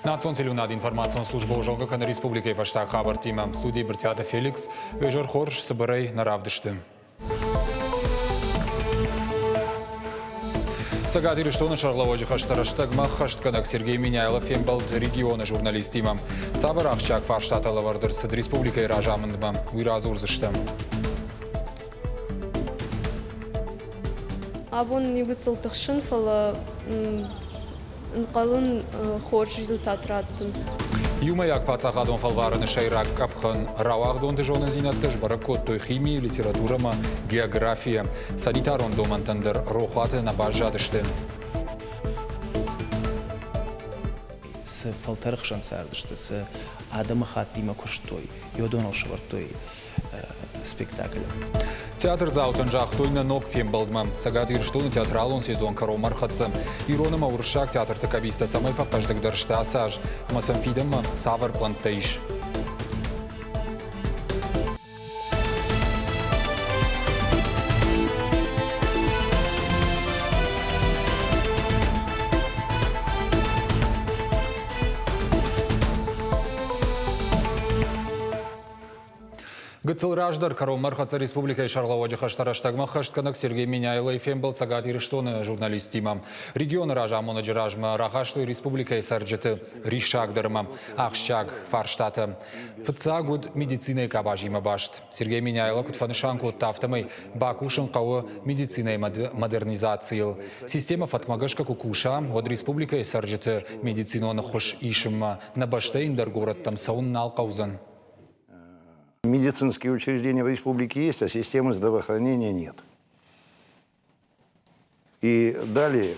Национ телеуынады информацион службӕ зонгӕ кӕны республикӕйы фӕстаг хабӕрттимӕ. Студийы Брытъиаты Феликс. Уе хорз цыбырӕй нӕ равдысты. Цӕгат Ирыстоны сӕргълӕууӕджы хӕстӕ рӕстӕгмӕ ӕххӕстгӕнӕг Сергей Меняйло фембӕлд регионы журналисттимӕ. Цавӕр ахсджиаг фарстатӕ лӕвӕрд ӕрцыд республикӕйы разамындмӕ, уый радзурдзыстӕм. Абон иу тыхсын, фӕлӕ ӕнхъӕлын хорз результат раттын. Иумӕйаг паддзахадон фӕлварӕны сӕйраг къӕпхӕн рауагъдонты зонындзинӕдтӕ сбӕрӕг кодтой химийы, литературӕмӕ, географийӕ. Санитарон домӕнтӕн дӕр рохуаты нӕ баззадысты. Цы фӕлтӕры хсӕн цардысты, цы адӕмыхаттимӕ куыстой, уыдоныл сӕвӕрдтой спектакль. Театрдзаутӕн загътой нӕ ног фембӕлдмӕ. Цӕгат Ирыстоны театралон сезон кӕронмӕ ӕрхӕццӕ. Ирон ӕмӕ уырыссаг театрты къӕбицтӕ цӕмӕй фӕхъӕздыгдӕр сты ацы аз ӕмӕ сӕм фидӕнмӕ цавӕр пълӕнттӕ ис? Гыццыл раздӕр кӕронмӕ ӕрхӕццӕ республикӕйы сӕргълӕууӕджы хӕстӕ рӕстӕгмӕ ӕххӕстгӕнӕг Сергей Меняйлойы фембӕлд Цӕгат Ирыстоны журналисттимӕ. Регионы разамонӕджы размӕ рахастой республикӕйы цӕрджыты риссагдӕр ӕмӕ ахсджиаг фарстатӕ. Фыццаг уыд медицинӕйы къабазимӕ баст. Сергей Меняйло куыд фӕнысан кодта, афтӕмӕй бакусын хъӕуы медицинӕйы модернизацийыл. Системӕ фӕткмӕ гӕсгӕ куы куса, уӕд республикӕйы цӕрджыты медицинон ӕххуыс исынмӕ нӕ бӕстӕйы ӕндӕр горӕттӕм цӕуын нал хъӕудзӕн. Медицинские учреждения в республике есть, а системы здравоохранения нет. И далее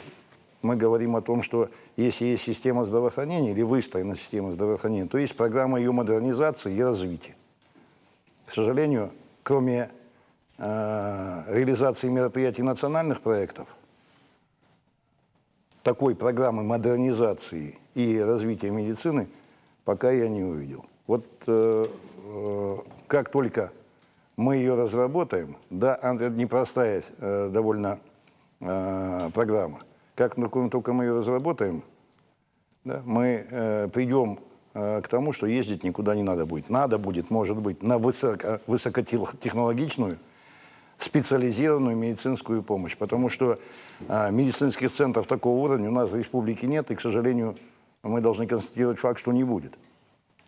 мы говорим о том, что если есть система здравоохранения или выстроена система здравоохранения, то есть программа ее модернизации и развития. К сожалению, кроме реализации мероприятий национальных проектов, такой программы модернизации и развития медицины пока я не увидел. Вот как только мы ее разработаем, да, это непростая довольно программа, как только мы ее разработаем, да, мы придем к тому, что ездить никуда не надо будет. Надо будет, может быть, на высокотехнологичную, специализированную медицинскую помощь, потому что медицинских центров такого уровня у нас в республике нет, и, к сожалению, мы должны констатировать факт, что не будет.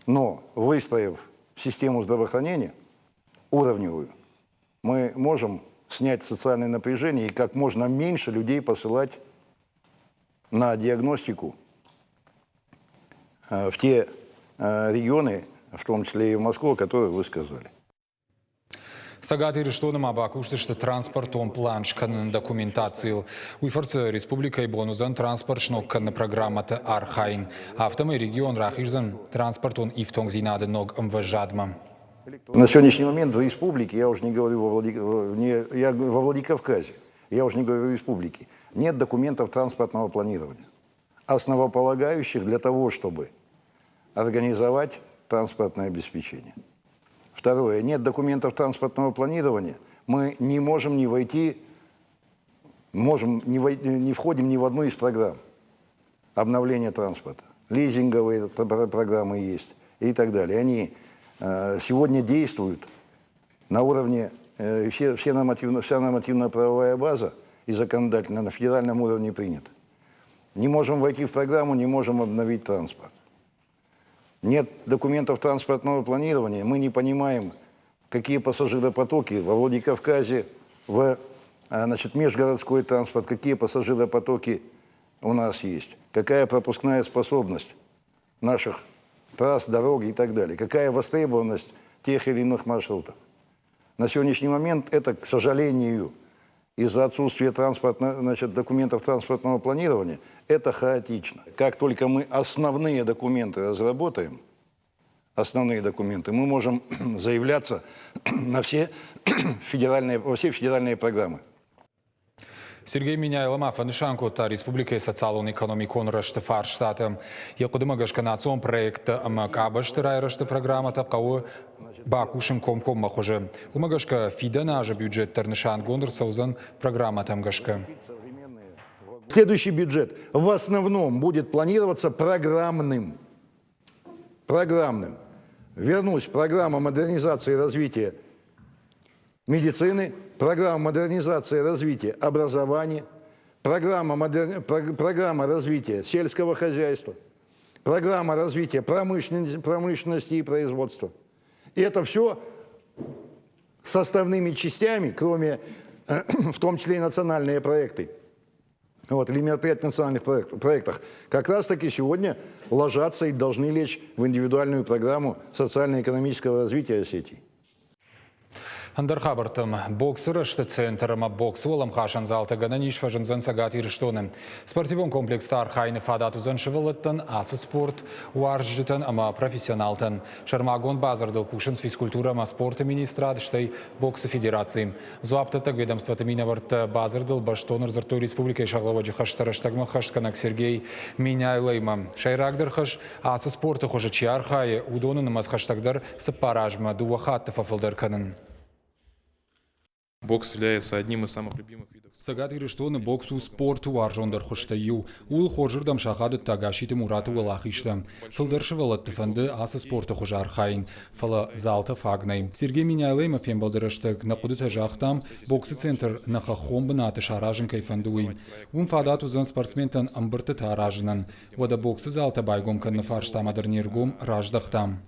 Но выстроив систему здравоохранения уровневую, мы можем снять социальное напряжение и как можно меньше людей посылать на диагностику в те регионы, в том числе и в Москву, о которых вы сказали. Цӕгат Ирыстоны ма бакусдзысты транспортон пълан скӕныны документацийыл. Уый фӕрцы республикӕйы бон уыдзӕн транспорт сног кӕныны программӕты архайын. Афтӕмӕй регион рахиздзӕн транспортон ифтонгдзинады ног ӕмвӕзадмӕ. На сегодняшний момент в республике, я уже не говорю во, Владик... не, я, во Владикавказе, я уже не говорю о республике, нет документов транспортного планирования, основополагающих для того, чтобы организовать транспортное обеспечение. Второе. Нет документов транспортного планирования. Мы не можем не войти, можем не, войти, не входим ни в одну из программ обновления транспорта. Лизинговые программы есть и так далее. Они сегодня действуют на уровне, вся нормативно-правовая база и законодательная на федеральном уровне принята. Не можем войти в программу, не можем обновить транспорт. Нет документов транспортного планирования, мы не понимаем, какие пассажиропотоки во Владикавказе, в значит, межгородской транспорт, какие пассажиропотоки у нас есть, какая пропускная способность наших трасс, дорог и так далее, какая востребованность тех или иных маршрутов. На сегодняшний момент это, к сожалению, из-за отсутствия значит, документов транспортного планирования, это хаотично. Как только мы основные документы разработаем, основные документы, мы можем заявляться на все федеральные, во все федеральные программы. Сергей Меняйло ма фӕнысан кодта республикӕйы социалон-экономикон рӕзты фарстатӕ. Йӕ хъуыдымӕ гӕсгӕ национ проекттӕ ӕмӕ къабӕзты райрӕзты программӕтӕ хъӕуы бакусын комкоммӕ хуызы. Уымӕ гӕсгӕ фидӕн азы бюджет дӕр нысангонд ӕрцӕудзӕн программӕтӕм гӕсгӕ. Следующий бюджет в основном будет планироваться программным. программным. Вернусь, программа модернизации и развития медицины, программа модернизации и развития образования, программа, модер... программа развития сельского хозяйства, программа развития промышленности, промышленности и производства. И это все составными частями, кроме, в том числе и национальные проекты, вот, или мероприятия в национальных проектах, как раз-таки сегодня ложатся и должны лечь в индивидуальную программу социально-экономического развития Осетии. Ӕндӕр хабӕрттӕм боксы рӕзты центр ӕмӕ боксы уӕлӕмхасӕн залтӕ гӕнӕн ис фӕзындзӕн Цӕгат Ирыстоны. Спортивон комплексты архайыны фадат уыдзӕн сывӕллӕттӕн ацы спорт уарзджытӕн ӕмӕ профессионалтӕн. Сӕрмагонд бадзырдыл кусынц физкультурӕ ӕмӕ спорты министрад, стӕй боксы федераци. Дзуапдӕттӕг ведомствоты минӕвӕрттӕ бадзырдыл бӕстон ӕрдзырдтой республикӕйы сӕргълӕууӕджы хӕстӕ рӕстӕгмӕ хӕстгӕнӕг Сергей Меняйлоимӕ. Сӕйрагдӕр хӕс ацы спорты хуызы чи архайы, уыдоны нымӕц хӕстӕгдӕр цыппар азмӕ дыууӕ хатты фӕфылдӕр кӕнын. Бокс является одним из самых любимых видов. Цӕгат Ирыстоны бокс у спорты уарзондӕр хуызтӕй иу. Ууыл хорзырдӕм сахадыдта Гасситы Мураты уӕлахизтӕ. Фылдӕр сывӕллӕтты фӕнды ацы спорты хуызы архайын, фӕлӕ залтӕ фаг нӕй. Сергей Меняйлоимӕ фембӕлды рӕстӕг нӕ хъуыдытӕ загътам, боксы центр нӕ хӕххон бынаты саразын кӕй фӕнды, уый. Уым фадат уыдзӕн спортсментӕн ӕмбырдтытӕ аразынӕн. Уӕдӕ боксы залтӕ байгом кӕныны фарстамӕ дӕр не ргом раздӕхтам.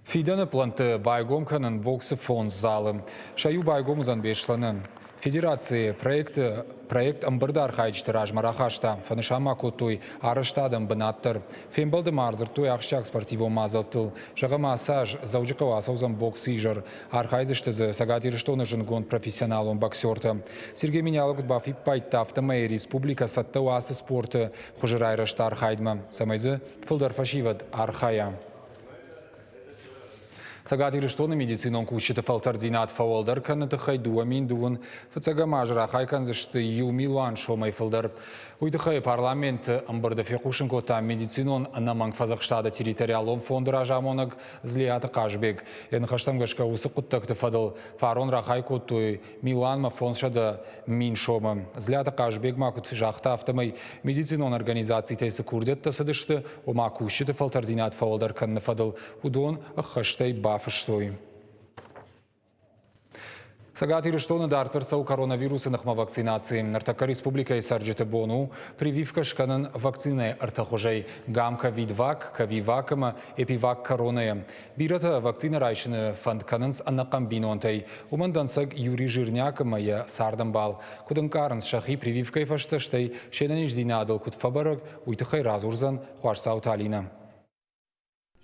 Фидӕны плӕнтты байгом кӕнын боксы фондз залы. Сӕ иу байгом уыдзӕн Беслӕны. Федерацийы проекты проект ӕмбырды архайджыты размӕ рахаста, фӕнысан ма кодтой арӕзтадӕн бынат дӕр. Фембӕлды ма ӕрдзырдтой ахсджиаг спортивон мадзӕлттыл. Зӕгъӕм, ацы аз Дзӕуджыхъӕуы ацӕудзӕн боксы изӕр. Архайдзысты дзы Цӕгат Ирыстоны зындгонд профессионалон боксертӕ. Сергей Меняйло куыд бафиппайдта, афтӕмӕй республикӕ цӕттӕ у ацы спорты хуызы райрӕзты архайдмӕ, цӕмӕй дзы фылдӕр фӕсивӕд архайа. Цӕгат Ирыстоны медицинон кусджыты фӕлтӕрддзинад фӕуӕлдӕр кӕныны тыххӕй 2000 фыццӕгӕм аз рахай кӕндзысты иу милуан сомӕй фылдӕр. Уый тыххӕй парламенты ӕмбырды фехъусын кодта медицинон ӕнӕмӕнг фӕдзӕхстады территориалон фонды разамонӕг Дзлиаты Хъазбег. Йӕ ныхӕстӕм гӕсгӕ уыцы хъуыддӕгты фӕдыл фарон рахай кодтой милуанмӕ 500 000 сомы. Дзлиаты Хъазбег ма куыд загъта, афтӕмӕй медицинон организацитӕй цы курдиӕттӕ цыдысты, ома кусджыты фӕлтӕрдзинад фӕуӕлдӕр кӕныны фӕдыл, уыдон ӕххӕстӕй бафыстой. Цӕгат Ирыстоны дарддӕр цӕуы коронавирусы ныхмӕ вакцинаци. Ныртӕккӕ республикӕйы цӕрджыты бон у прививкӕ скӕнын вакцинӕйы ӕртӕ хуызӕй – гам-ковидвак, ковивак ӕмӕ эпивак коронайӕ. Бирӕтӕ вакцинӕ райсыны фӕнд кӕнынц ӕнӕхъӕн бинонтӕй. Уымӕн дӕнцӕг Юрий Жирняк ӕмӕ йӕ цардӕмбал. Куыд ӕнкъарынц сӕхи прививкӕйы фӕстӕ, стӕй се нӕниздзинадыл куыд фӕбӕрӕг, уый тыххӕй радзурдзӕн Хуасдзауты Алинӕ.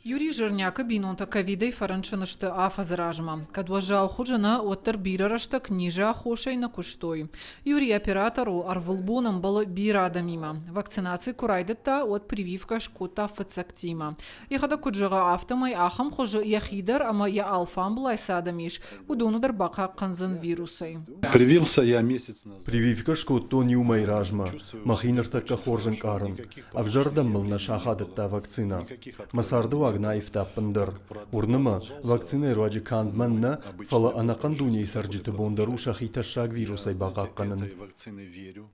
Юрий Жирнякы бинонтӕ ковидӕй фӕрынчын сты афӕдзы размӕ. Кӕд уӕззау хуызы нӕ, уӕддӕр бирӕ рӕстӕг низы аххосӕй нӕ куыстой. Юрий оператор у, ӕрвылбон ӕмбӕлы бирӕ адӕмимӕ. Вакцинаци куы райдыдта, уӕд прививкӕ скодта фыццӕгтимӕ. Йӕхӕдӕг куыд зӕгъы, афтӕмӕй ахӕм хуызы йӕхи дӕр ӕмӕ йӕ алфамбылай цы адӕм ис, уыдоны дӕр бахъахъхъӕндзӕн вирусӕй. Привился я месяц назад. Прививкӕ скодтон иу мӕй размӕ. Мӕхи ныртӕккӕ хорз ӕнкъарын. Ӕвзӕрдӕм мыл нӕ сахадыдта вакцинӕ. Мӕ цардыуаг нӕ аивта ӕппындӕр. Уырны мӕ, вакцинӕйы руаджы канд мӕн нӕ, фӕлӕ ӕнӕхъӕн дунейы цӕрджыты бон дӕр у сӕхи тӕссаг вирусӕй бахъахъхъӕнын.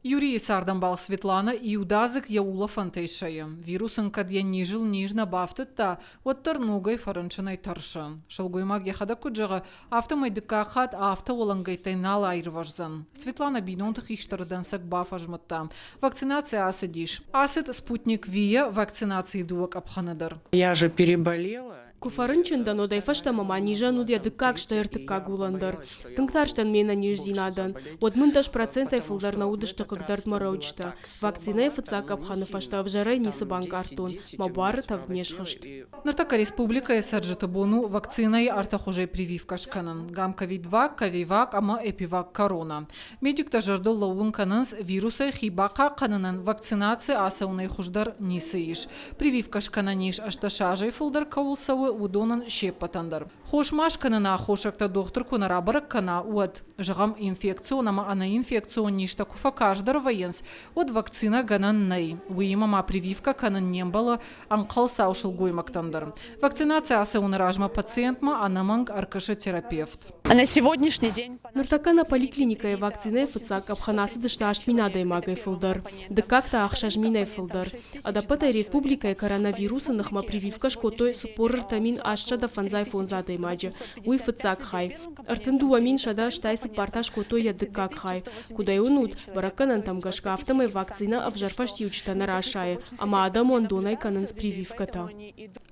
Юрийы цардӕмбал Светланӕ иудадзыг йӕ улӕфӕнтӕй сӕйы. Вирус ын кӕд йӕ низыл низ нӕ бафтыдта, уӕддӕр ногӕй фӕрынчынӕй тӕрсы. Сылгоймаг йӕхӕдӕг куыд зӕгъы, афтӕмӕй дыккаг хатт афтӕ уӕлӕнгӕйттӕй нал аирвӕздзӕн. Светланӕ бинонты хистӕры дӕнцӕг бафӕзмыдта. Вакцинаци ацыдис. Ацыд Спутник V-йӕ вакцинацийы дыууӕ къӕпхӕны дӕр. Я же переболела. Куы фӕрынчын дӕн, уӕдӕй фӕстӕмӕ ма низӕн уыд йӕ дыккаг стӕй ӕртыккаг уылӕн дӕр. Тынг тарстӕн ме нӕниздзинадӕн. Уӕд мын 10%-ӕй фылдӕр нӕ уыдысты хъыгдӕрд мӕ рӕуджытӕ. Вакцинӕйы фыццаг къӕпхӕны фӕстӕ ӕвзӕрӕй ницы банкъардтон, мӕ буары тӕвд не схызт. Ныртӕккӕ республикӕйы цӕрджыты бон у вакцинӕйы ӕртӕ хуызӕй прививкӕ скӕнын: гамковидвак, ковивак ӕмӕ эпивак корона. Медиктӕ зӕрдыл лӕууын кӕнынц, вирусӕй хи бахъахъхъӕнынӕн вакцинаци ацӕуынӕй хуыздӕр ницы ис. Прививкӕ скӕнӕн ис 18 азӕй фылдӕр кӕуыл цӕуы, уыдонӕн се ппӕтӕн дӕр. Хос ма скӕныны аххосӕгтӕ дохтыр куы нӕ рабӕрӕг кӕна, уӕд, зӕгъӕм, инфекцион ӕмӕ ӕнӕинфекцион низтӕ куы фӕказдӕр вӕййынц, уӕд вакцинӕ гӕнӕн нӕй. Уыимӕ ма прививкӕ кӕнын не мбӕлы ӕнхъӕлцау сылгоймӕгтӕн дӕр. Вакцинаци ацӕуыны размӕ пациентмӕ ӕнӕмӕнг ӕркӕсы терапевт. На сегодняшний день Ныртӕккӕ нӕ поликлиникӕйы вакцинӕйы фыццаг къӕпхӕн ацыдысты 8 000 адӕймагӕй фылдӕр, дыккаг та 6 000-ӕй фылдӕр. Ӕдӕппӕтӕй республикӕйы коронавирусы ныхмӕ прививкӕ скодтой 43 855 адӕймаджы, уый фыццаг хай. 32 184 та скодтой йӕ дыккаг хай. Куыд ӕй уынут, бӕрӕггӕнӕнтӕм гӕсгӕ афтӕмӕй вакцинӕ ӕвзӕр фӕстиуджытӕ нӕ расайы, ӕмӕ адӕмон донӕй кӕнынц прививкӕтӕ.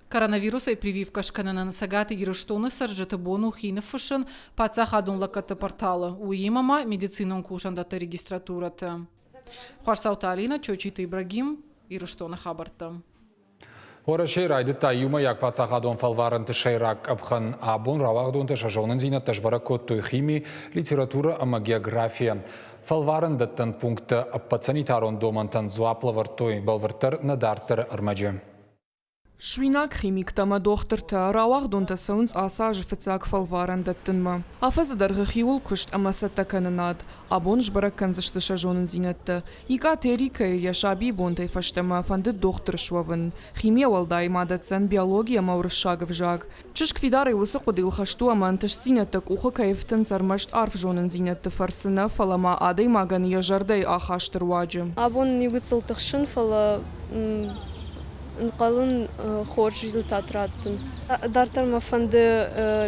Коронавирусӕй прививкӕ скӕнынӕн Цӕгат Ирыстоны цӕрджыты бон у хи ныффыссын паддзахадон лӕггӕдты порталы, уыимӕ ма медицинон кусӕндӕтты регистратурӕты. Хуарцауты Алинӕ, Чочиты Ибрагим, Ирыстоны хабӕрттӕ. Уӕрӕсейы райдыдта иумӕйаг паддзахадон фӕлварӕнты сӕйраг къӕпхӕн. Абон рауагъдонтӕ сӕ зонындзинӕдтӕ сбӕрӕг кодтой хими, литературӕ ӕмӕ географийӕ. Фӕлварӕн дӕттӕн пункттӕ ӕппӕт санитарон домӕнтӕн дзуапп лӕвӕрдтой бӕлвырддӕр нӕ дарддӕры ӕрмӕджы. Суинаг химиктӕ ӕмӕ дохтыртӕ рауагъдонтӕ цӕуынц ацы азы фыццаг фӕлварӕн дӕттынмӕ. Афӕдзы дӕргъы хиуыл куыст ӕмӕ цӕттӕкӕнынад. Абон сбӕрӕг кӕндзысты сӕ зонындзинӕдтӕ. Икъаты Эрикӕйы йӕ сабийы бонтӕй фӕстӕмӕ фӕндыд дохтыр суӕвын. Химийӕ уӕлдай ма дӕтдзӕн биологи ӕмӕ уырыссаг ӕвзаг. Чызг фидарӕй уыцы хъуыдыйыл хӕст у ӕмӕ ӕнтыстдзинӕдтӕ къухы кӕй ӕфтынц ӕрмӕст арф зонындзинӕдты фӕрцы нӕ, фӕлӕ ма адӕймагӕн йӕ зӕрдӕйы ахасты руаджы. Абон иу гыццыл тыхсын, фӕлӕ ӕнхъӕлын хорз результат раттын. Дарддӕр мӕ фӕнды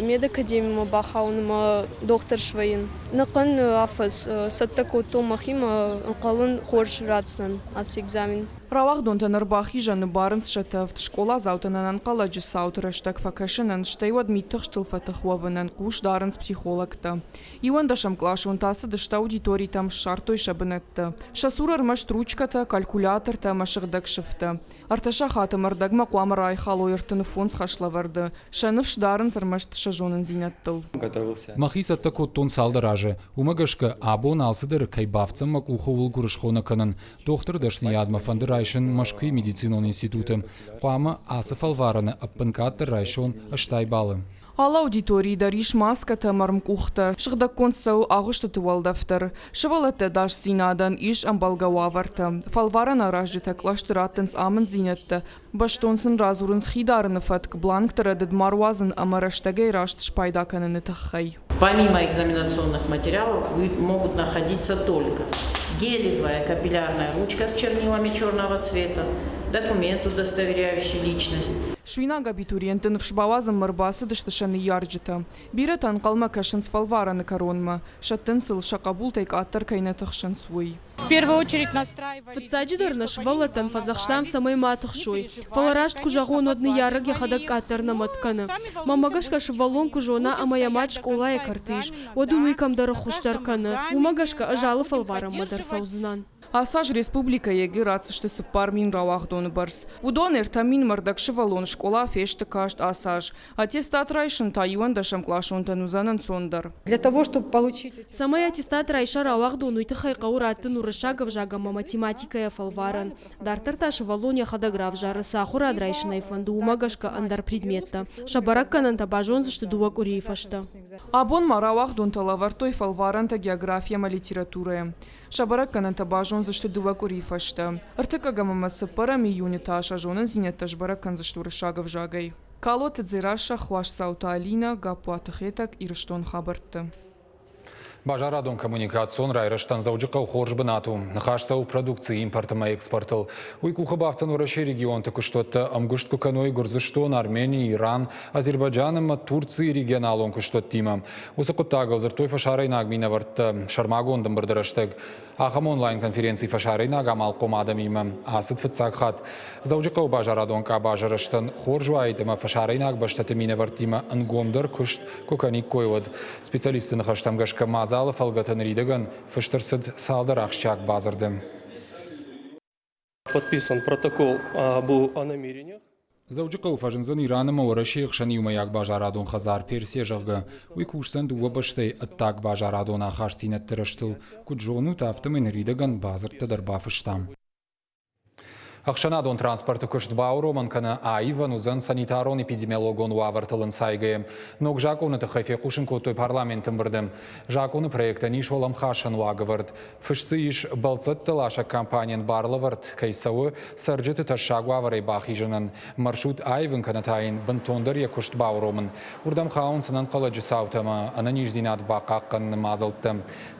медакадемимӕ бахауын ӕмӕ дохтыр свӕййын. Ӕнӕхъӕн афӕдз цӕттӕ кодтон мӕхимӕ, ӕнхъӕлын хорз ратдзынӕн ацы экзамен. Рауагъдонтӕн ӕрбахизӕны барынц сӕ тӕвд, скъоладзаутӕн ӕнӕнхъӕлӕджы цауты рӕстӕг фӕкӕсынӕн, стӕй уӕд мидтыхстыл фӕтых уӕвынӕн хъус дарынц психологтӕ. Иуӕндӕсӕмкъласонтӕ ацыдысты аудиторитӕм, ссардтой сӕ бынӕттӕ. Сӕ цуры ӕрмӕст ручкӕтӕ, калькулятортӕ ӕмӕ сыгъдӕг сыфтӕ. Ӕртӕ сахаты ӕрдӕгмӕ хъуамӕ райхалой 35 хӕслӕвӕрды. Сӕ ныфс дарынц ӕрмӕст сӕ зонындзинӕдтыл. Мӕхи цӕттӕ кодтон цалдӕр азы. Уымӕ гӕсгӕ абон алцыдӕр кӕй бафтдзӕн мӕ къухы, ууыл гуырысхо нӕ кӕнын. Дохтыры дӕсныйадмӕ фӕнды райсын Мӕскуыйы медицинон институты. Хъуамӕ ацы фӕлварӕны ӕппынкъаддӕр райсон 80 баллы. Алы аудиторийы дӕр ис маскӕтӕ ӕмӕ ӕрмкъухтӕ, сыгъдӕггонд цӕуы агъуыстыты уӕлдӕф дӕр. Сывӕллӕтты ӕдасдзинадӕн ис ӕмбӕлгӕ уавӕртӕ. Фӕлварӕн аразджытӕ кълӕсты раттынц амынддзинӕдтӕ, бӕстон сын радзурынц хи дарыны фӕтк, бланкты рӕдыд ма руадзын ӕмӕ рӕстӕгӕй раст спайда кӕныны тыххӕй. Помимо экзаменационных материалов могут находиться только гелевая капиллярная ручка с чернилами черного цвета, документ, удостоверяющий личность. Суинаг абитуриентты ныфс бауадзынмӕ ӕрбацыдысты сӕ ныййарджытӕ. Бирӕтӕ ӕнхъӕлмӕ кӕсынц фӕлварӕны кӕронмӕ, сӕттынц ыл, сӕ хъӕбултӕй къаддӕр кӕй нӕ тыхсынц, уый. Фыццаджыдӕр нӕ сывӕллӕттӕн фӕдзӕхстам, цӕмӕй ма тыхсой. Фӕлӕ раст куы зӕгъон, уӕд ныййарӕг йӕхӕдӕг къаддӕр нӕ мӕт кӕны. Мӕнмӕ гӕсгӕ сывӕллон куы зона ӕмӕ йӕ мад скъолайы кӕрты ис, уӕд ын уый кӕмдӕр ӕххуыс дӕр кӕны. Уымӕ гӕсгӕ ӕз алы фӕлварӕнмӕ дӕр цӕудзынӕн. Ацы аз республикӕйы ЕГЭ ратдзысты 4000 рауагъдоны бӕрц. Уыдон 3 000 ӕрдӕг сывӕллон скъола фесты каст ацы аз. Аттестат райсын та иуӕндӕсӕмкъласонтӕн уыдзӕн ӕнцондӕр. Для того, чтобы получить Цӕмӕй аттестат райса рауагъдон, уый тыххӕй хъӕуы раттын уырыссаг ӕвзаг ӕмӕ математикӕйӕ фӕлварӕн. Дарддӕр та сывӕллон йӕхӕдӕг равзары, цы ахуырад райсын ӕй фӕнды, уымӕ гӕсгӕ ӕндӕр предметтӕ. Сӕ бӕрӕггӕнӕнтӕ базондзысты дыууӕ къуырийы фӕстӕ. Абон ма рауагъдонтӕ лӕвӕрдтой фӕлварӕнтӕ географи ӕмӕ литературӕйӕ. Сӕ бӕрӕггӕнӕнтӕ базондзысты дыууӕ къуырийы фӕстӕ. Ӕртыккӕгӕм ӕмӕ цыппӕрӕм июны та сӕ зонындзинӕдтӕ сбӕрӕг кӕндзысты уырыссаг ӕвзагӕй. Калоты Дзерассӕ, Хуасдзауты Алинӕ, Гаппуаты Хетӕг, Ирыстон хабӕртты. Базарадон-коммуникацион райрӕзтӕн Дзӕуджыхъӕу хорз бынат у. Ныхас цӕуы продукцийы импорт ӕмӕ экспортыл. Уый къухы бафтдзӕн Уӕрӕсейы регионты куыстуӕттӕ ӕмгуыст куы кӕной Гуырдзыстон, Армени, Иран, Азербайджан ӕмӕ Турцийы регионалон куыстуӕттимӕ. Уыцы хъуыддагыл дзырдтой фӕсарӕйнаг минӕвӕрттӕ сӕрмагонд ӕмбырды рӕстӕг. Ахӕм онлайн-конференци фӕсарӕйнаг амалхъом адӕмимӕ ацыд фыццаг хатт. Дзӕуджыхъӕуы базарадон къабазы рӕзтӕн хорз уаид ӕмӕ фӕсарӕйнаг бӕстӕты минӕвӕрттимӕ ӕнгомдӕр куыст куы кӕниккой, уӕд. Специалистты ныхӕстӕм гӕсгӕ мадзалы фӕлгӕты ныридӕгӕн фыст ӕрцыд цалдӕр ахсджиаг бадзырды. Подписан протокол о намерениях. Дзӕуджыхъӕуы фӕзындзӕн Иран ӕмӕ Уӕрӕсейы хсӕн иумӕйаг базарадон хӕдзар Персия, зӕгъгӕ. Уый кусдзӕн дыууӕ бӕстӕйы ӕддаг базарадон ахастдзинӕдты рӕзтыл. Куыд зонут, афтӕмӕй ныридӕгӕн бадзырдтӕ дӕр бафыстам. Ӕхсӕнадон транспорты куыст бауромын кӕнӕ аивӕн уыдзӕн санитарон-эпидемиологон уавӕртыл ӕнцайгӕйӕ. Ног закъоны тыххӕй фехъусын кодтой парламенты ӕмбырды. Закъоны проектӕн ис уӕлӕмхасӕн уагӕвӕрд. Фыст дзы ис, бӕлццӕттӕ ласӕг компанийӕн барлӕвӕрд кӕй цӕуы цӕрджыты тӕссаг уавӕрӕй бахизынӕн, маршрут аивын кӕнӕ та йын бынтондӕр йӕ куыст бауромын. Уырдӕм хауынц ӕнӕнхъӕлӕджы цаутӕ ӕмӕ ӕнӕниздзинад бахъахъхъӕныны мадзӕлттӕ.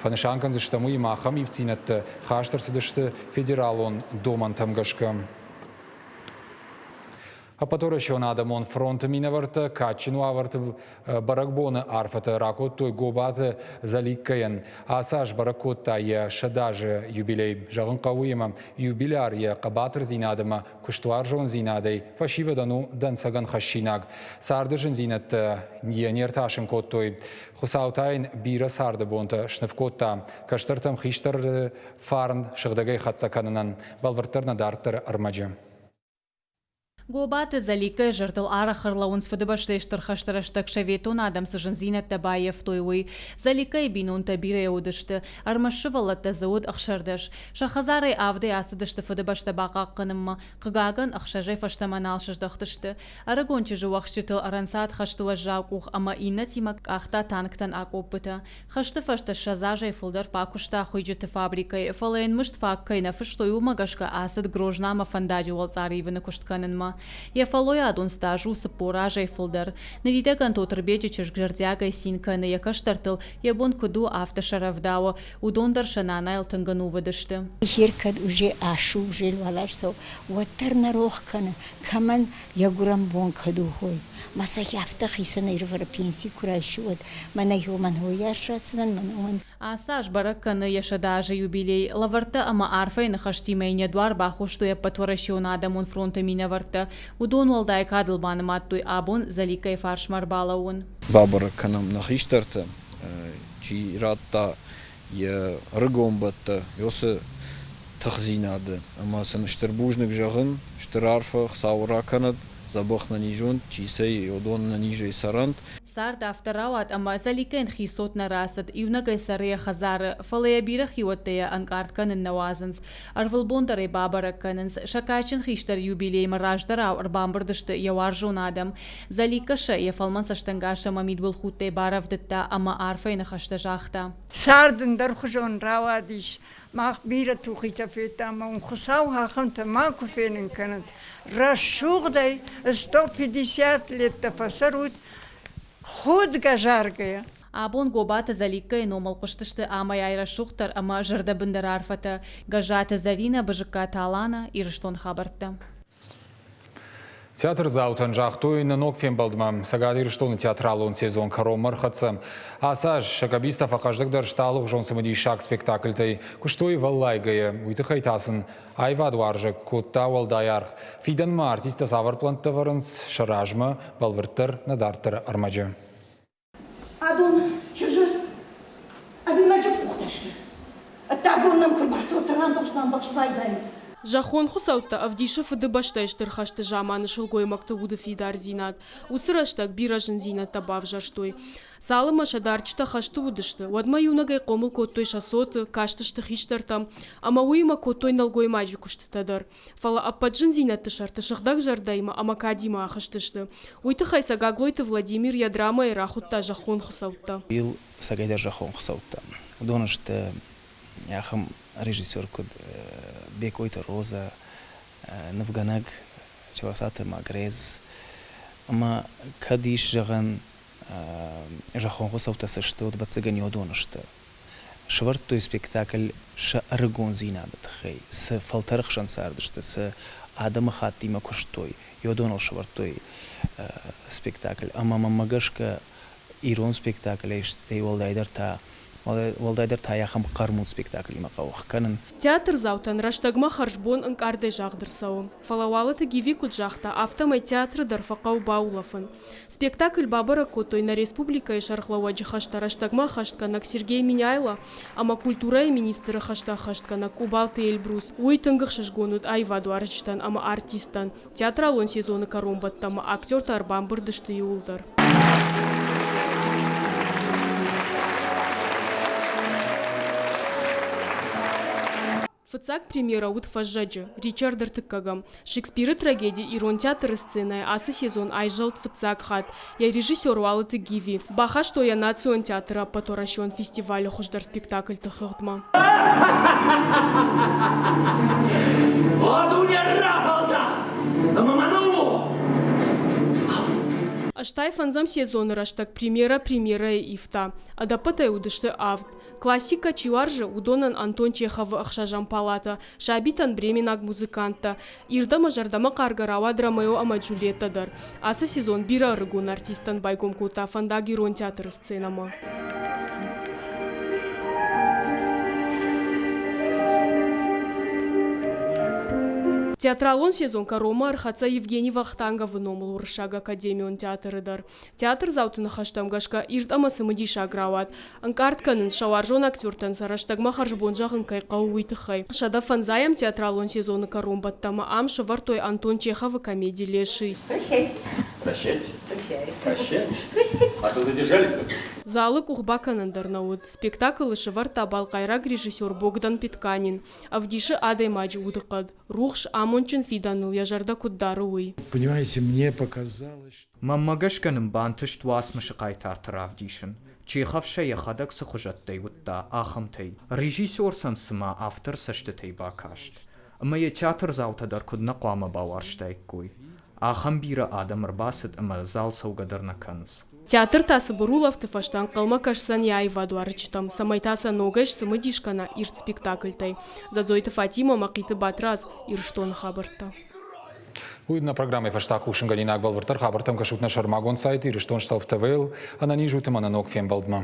Фӕнысан кӕндзыстӕм уыимӕ ахӕм ивддзинӕдтӕ хаст ӕрцыдысты федералон домӕнтӕм гӕсгӕ. Ӕппӕтуӕрӕсеон адӕмон фронты минӕвӕрттӕ кадджын уавӕрты бӕрӕгбоны арфӕтӕ ракодтой Гобаты Заликкайӕн. Ацы аз бӕрӕг кодта йӕ 100 азы юбилей. Зӕгъын хъӕуы ӕмӕ юбиляр йӕ хъӕбатырдзинад ӕмӕ куыстуарзондзинадӕй фӕсивӕдӕн у дӕнцӕгӕн хӕссинаг. Царды зындзинӕдтӕ йӕ не ртасын кодтой. Хуыцау та йын бирӕ царды бонтӕ сныв кодта. Кӕстӕртӕм хистӕры фарн сыгъдӕгӕй хӕццӕ кӕнынӕн. Бӕлвырддӕр нӕ дарддӕры ӕрмӕджы. Гобаты Заликъайы зӕрдыл арӕх ӕрлӕууынц Фыдыбӕстӕйы Стыр хӕсты рӕстӕг советон адӕм цы зындзинӕдтӕ баййӕфтой, уый. Заликъайы бинонтӕ бирӕ уыдысты, ӕрмӕст сывӕллӕттӕ дзы уыд 16. Сӕ хӕдзарӕй авдӕй ацыдысты Фыдыбӕстӕ бахъахъхъӕнынмӕ. Хъыгагӕн, ӕхсӕзӕй фӕстӕмӕ нал сыздӕхтысты. Ӕрыгон чызджы уӕхсчытыл ӕрӕнцад хӕсты уӕззау къух ӕмӕ иннӕтимӕ къахта танктӕн акъоппытӕ. Хӕсты фӕстӕ 20 азӕй фылдӕр бакуыста хуыйджыты фабрикӕйы, фӕлӕ йын мызд фаг кӕй нӕ фыстой, уымӕ гӕсгӕ ацыд Грознамӕ фӕндаджы уӕлцъар ивыны куыст кӕнынмӕ. Йӕ фӕллойадон стаж у 40 азӕй фылдӕр. Ныридӕгӕн Тотырбеджы чызг зӕрдиагӕй цин кӕны йӕ кӕстӕртыл, йӕ бон куыд у, афтӕ сӕ рӕвдауы. Уыдон дӕр сӕ нанайыл тынг ӕнувыд сты. Хир кӕд уже ашу уже уӕларцау, уӕддӕр нӕ рох кӕны, кӕмӕн йӕ гуырӕн бон кӕд у, уой. Мӕ сӕхи афтӕ хицӕнӕй ӕрвӕры пенси куы райсы, уӕд мӕнӕ уымӕн уыйас рацӕуӕн, мӕнӕ уымӕн. Ацы аз бӕрӕг кӕны йӕ 100 азы юбилей. Лӕвӕрттӕ ӕмӕ арфӕйы ныхӕстимӕ йын йӕ дуар бахостой Ӕппӕтуӕрӕсеон адӕмон фронты минӕвӕрттӕ. Уыдон уӕлдай кадыл банымадтой абон Заликъайы фарсмӕ ӕрбалӕууын. Бабӕрӕг кӕнӕм нӕ хистӕрты, чи радта йӕ ӕрыгон бӕттӕ, уыцы тыхдзинады ӕмӕ сын стыр бузныг зӕгъын, стыр арфӕ Хуыцау ракӕнӕд, дзӕбӕх нӕнизонд, чи сӕ уыдон нӕнизӕй цӕрӕнт. Цард афтӕ рауад, ӕмӕ Заликъайӕн хи цот нӕ рацыд, иунӕгӕй цӕры йӕ хӕдзары, фӕлӕ йӕ бирӕ хиуӕттӕ йӕ ӕнкъард кӕнын нӕ уадзынц. Ӕрвылбон дӕр ӕй бабӕрӕг кӕнынц. Сӕ кадджын хистӕр юбилеймӕ раздӕрау ӕрбамбырд сты йӕ уарзон адӕм. Заликъа сӕ йӕ фӕлмӕн цӕстӕнгас ӕмӕ мидбылхудтӕй барӕвдыдта ӕмӕ арфӕйы ныхӕстӕ загъта. Цард ӕндӕрхуызон рауадис. Мах бирӕ тухитӕ федтам ӕмӕ уын Хуыцау ахӕмтӕ макуы фенын кӕнӕд. Рӕсугъдӕй 150 леттӕ фӕцӕрут худгӕ-заргӕйӕ. Абон Гобаты Заликкайы номыл хъуыстысты амӕй-ай рӕсугъддӕр ӕмӕ зӕрдӕбындӕр арфӕтӕ. Гӕззаты Зӕринӕ, Бызыккаты Алана, Ирыстон хабӕрттӕ. Театрдзаутӕн загътой нӕ ног фембӕлдмӕ. Цӕгат Ирыстоны театралон сезон кӕронмӕ ӕрхӕццӕ. Ацы аз сӕ къӕбицтӕ фӕхъӕздыгдӕр сты алыгъуызон цымыдисаг спектакльтӕй. Куыстой вӕллайгӕйӕ, уый тыххӕй та сын аивадуарзӕг кодта уӕлдай аргъ. Фидӕнмӕ артисттӕ цавӕр пълӕнттӕ ӕвӕрынц сӕ размӕ, бӕлвырддӕр нӕ дарддӕры ӕрмӕджы. Адон чызджы ӕви лӕджы къухтӕ сты? Ӕддагон нӕм куы рбацӕуы, цӕрӕнбыхст-ӕмбӕхст байдайы. Зӕххон хуыцӕуттӕ ӕвдисы Фыдыбӕстӕйы Стыр хӕсты заманы сылгоймӕгты уды фидардзинад. Уыцы рӕстӕг бирӕ зындзинӕдтӕ бавзӕрстой. Цалынмӕ сӕ дарджытӕ хӕсты уыдысты, уӕдмӕ иунӕгӕй хъомыл кодтой сӕ цоты, кастысты хистӕртӕм ӕмӕ уыимӕ кодтой нӕлгоймаджы куыстытӕ дӕр. Фӕлӕ ӕппӕт зындзинӕдты сӕрты сыгъдӕг зӕрдӕимӕ ӕмӕ кадимӕ ахызтысты. Уый тыххӕй сӕ Гаглойты Владимир йӕ драмӕйы рахуыдта зӕххон хуыцӕуттӕ. Ил цӕгӕйдӕр зӕххон хуыцӕуттӕ. Уыдон сты ахӕм режиссер, куыд Бекъойты Розӕ, нывгӕнӕг Чаласаты Магрез. Ӕмӕ кӕд ис зӕгъӕн, зӕххон хуыцӕуттӕ цы сты, уӕд ӕвӕццӕгӕн уыдон сты. Сӕвӕрдтой спектакль сӕ ӕрыгондзинады тыххӕй, цы фӕлтӕры хсӕн цардысты, цы адӕмыхаттимӕ куыстой, уыдоныл сӕвӕрдтой спектакль. Ӕмӕ мӕнмӕ гӕсгӕ ирон спектаклӕй стӕй уӕлдайдӕр та уӕлдайдӕр та ахӕм хъӕрмуд спектаклимӕ хъӕуы кӕнын. Театрдзаутӕн рӕстӕгмӕ хӕрзбон ӕнкъардӕй загъд ӕрцӕуы. Фӕлӕ Уалыты Гиви куыд загъта, афтӕмӕй театры дӕр фӕхъӕуы баулӕфын. Спектакль бабӕрӕг кодтой нӕ республикӕйы сӕргълӕууӕджы хӕстӕ рӕстӕгмӕ ӕххӕстгӕнӕг Сергей Меняйло ӕмӕ культурӕйы министры хӕстӕ ӕххӕстгӕнӕг Къубалты Эльбрус. Уый тынг ӕхсызгон уыд аивадуарзджытӕн ӕмӕ артисттӕн. Театралон сезоны кӕронбӕттӕнмӕ актертӕ ӕрбамбырд сты иууылдӕр. Фыццаг премьерӕ уыд фӕззӕджы, Ричард Ӕртыккӕгӕм. Шекспиры трагеди ирон театры сценӕйы ацы сезон айзӕлд фыццаг хатт. Йӕ режиссер Уалыты Гиви. Бахастой йӕ национ театры ӕппӕтуӕрӕсеон фестивалы хуыздӕр спектакльты хыгъдмӕ. О, дуне рафӕлдӕхт! Ӕмӕ мӕ у! 85-ӕм сезоны рӕстӕг премьерӕ премьерӕйы ивта. Ӕдӕппӕтӕй уыдысты авд. Классикӕ чи уарзы, уыдонӕн Антон Чеховы ӕхсӕзӕм палатӕ, сабитӕн бременаг музыканттӕ. Ирд ӕмӕ зӕрдӕмӕхъаргӕ рауад Ромео ӕмӕ Джульеттӕ дӕр. Ацы сезон бирӕ ӕрыгон артисттӕн байгом кодта фӕндаг ирон театры сценӕмӕ. Театралон сезон кӕронмӕ ӕрхӕццӕ Евгений Вахтанговы номыл Уырыссаг академион театры дӕр. Театрдзауты ныхӕстӕм гӕсгӕ ирд ӕмӕ цымыдисаг рауад. Ӕнкъард кӕнынц, сӕ уарзон актертӕн сӕ рӕстӕгмӕ хӕрзбон зӕгъын кӕй хъӕуы, уый тыххӕй. 105-ӕм театралон сезоны кӕронбӕттӕмӕ ам сӕвӕрдтой Антон Чеховы комеди «Леший». Прощайте. Прощайте. Прощайте. Прощайте. Прощайте. А то задержались бы. Залы къух бакӕнӕн дӕр нӕ уыд. Спектаклы сӕвӕрдта балхъайраг режиссер Богдан Петканин. Ӕвдисы адӕймаджы удыхъӕд, рухс, амондджын фидӕныл йӕ зӕрдӕ куыд дары, уый. Понимаете, мне показалось, что Мӕнмӕ гӕсгӕ нын бантыст уацмысы хъайтарты равдисын, Чехов сӕ йӕхӕдӕг цы хуызӕттӕй уыдта, ахӕмтӕй. Режиссер сӕм цыма автор цӕстытӕй бакаст. Ӕмӕ йӕ театрдзаутӕ дӕр куыд нӕ хъуамӕ бауарзтаиккой. Ахӕм бирӕ адӕм ӕрбацыд ӕмӕ зал цӕугӕ дӕр нӕ кӕнынц. Театр та цыбыр улӕфты фӕстӕ ӕнхъӕлмӕ кӕсдзӕн йӕ аивадуарзджытӕм, цӕмӕй та сӕ ногӕй сцымыдис кӕна ирд спектакльтӕй. Дзадзойты Фатимӕ, Мӕхъиты Батрадз, Ирыстоны хабӕрттӕ. Уый нӕ программӕйы фӕстаг хъусынгӕнинаг бӕлвырддӕр хабӕрттӕм кӕсут нӕ сӕрмагонд сайт Ирыстон Шталф ТВ-йыл. Ӕнӕниз ут ӕмӕ нӕ ног фембӕлдмӕ.